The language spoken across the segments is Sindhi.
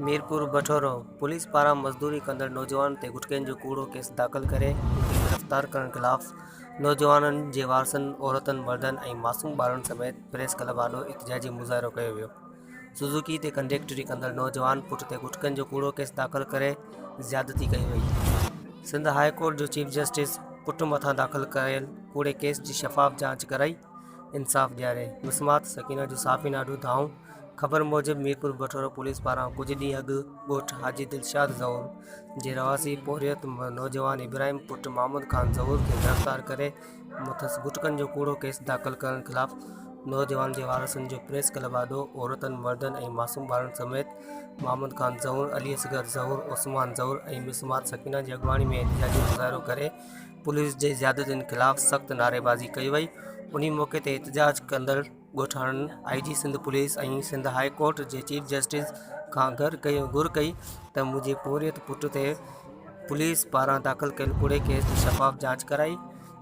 ميرپور بٺورو، پوليس پاران مزدوري ڪندڙ نوجوان تي گٽڪن جو ڪوڙو ڪيس داخل ڪري ان کي گرفتار ڪرڻ خلاف نوجوانن جي وارثن، عورتن، مردن ۽ معصوم ٻارڙن سميت پريس ڪلب آڏو احتجاجي مظاهرو ڪيو ويو. سوزوڪي تي ڪنڊيڪٽري ڪندڙ نوجوان پٽ تي گٽڪن جو ڪوڙو ڪيس داخل ڪري زيادتي ڪئي وئي. سنڌ هاء ڪورٽ جو چيف جسٽس پٽ مٿان داخل ڪيل ڪوڙي ڪيس جي شفاف جاچ ڪرائي انصاف ڏياري. مسمات سڪينه جو صحافين آڏو دانهون. خبر موجب ميرپور بٺورو پوليس پاران ڪجهه ڏينهن اڳ ڳوٺ حاجي دلشاد زئور جي رهواسي پورهيت نوجوان ابراهيم پٽ محمد خان زئور کي گرفتار ڪري مٿس گٽڪن جو ڪوڙو ڪيس داخل ڪرڻ خلاف نوجوان جي وارثن جو پريس ڪلب آڏو عورتن مردن ۽ معصوم ٻارن سميت محمد خان زئور، علي اصغر زئور، عثمان زئور ۽ مسمات سڪينه جي اڳواڻي ۾ احتجاجي مظاهرو ڪري پوليس جي زيادتين خلاف سخت نعريبازي ڪئي وئي انهي موقعي تي احتجاج ڪندڙ ڳوٺاڻن I G Sindh police ۽ Sindh high court جي چيف جسٽس کان گهر ڪئي گهر ڪئي ته منهنجي پورهيت پٽ تي پوليس پاران داخل ڪيل ڪوڙي ڪيس جي شفاف جاچ ڪرائي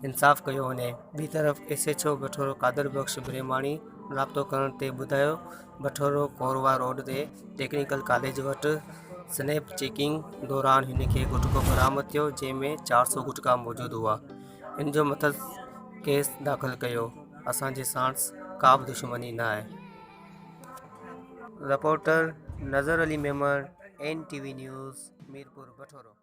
انصاف ڪيو وڃي ٻي طرف S H O Bathoro Qadir Bakhsh Brahmani رابطو ڪرڻ تي ٻڌايو بٺورو کورواهه روڊ تي ٽيڪنيڪل ڪاليج وٽ سنيپ چيڪنگ دوران هن کي گٽڪو برآمد ٿيو جنهن ۾ 400 گٽڪا موجود هئا ان جو مٿس ڪيس داخل ڪيو اسان جي ساڻس ڪا به دشمني نه آهي. Reporter Nazar Ali Memon N T V news Mirpur Bathoro.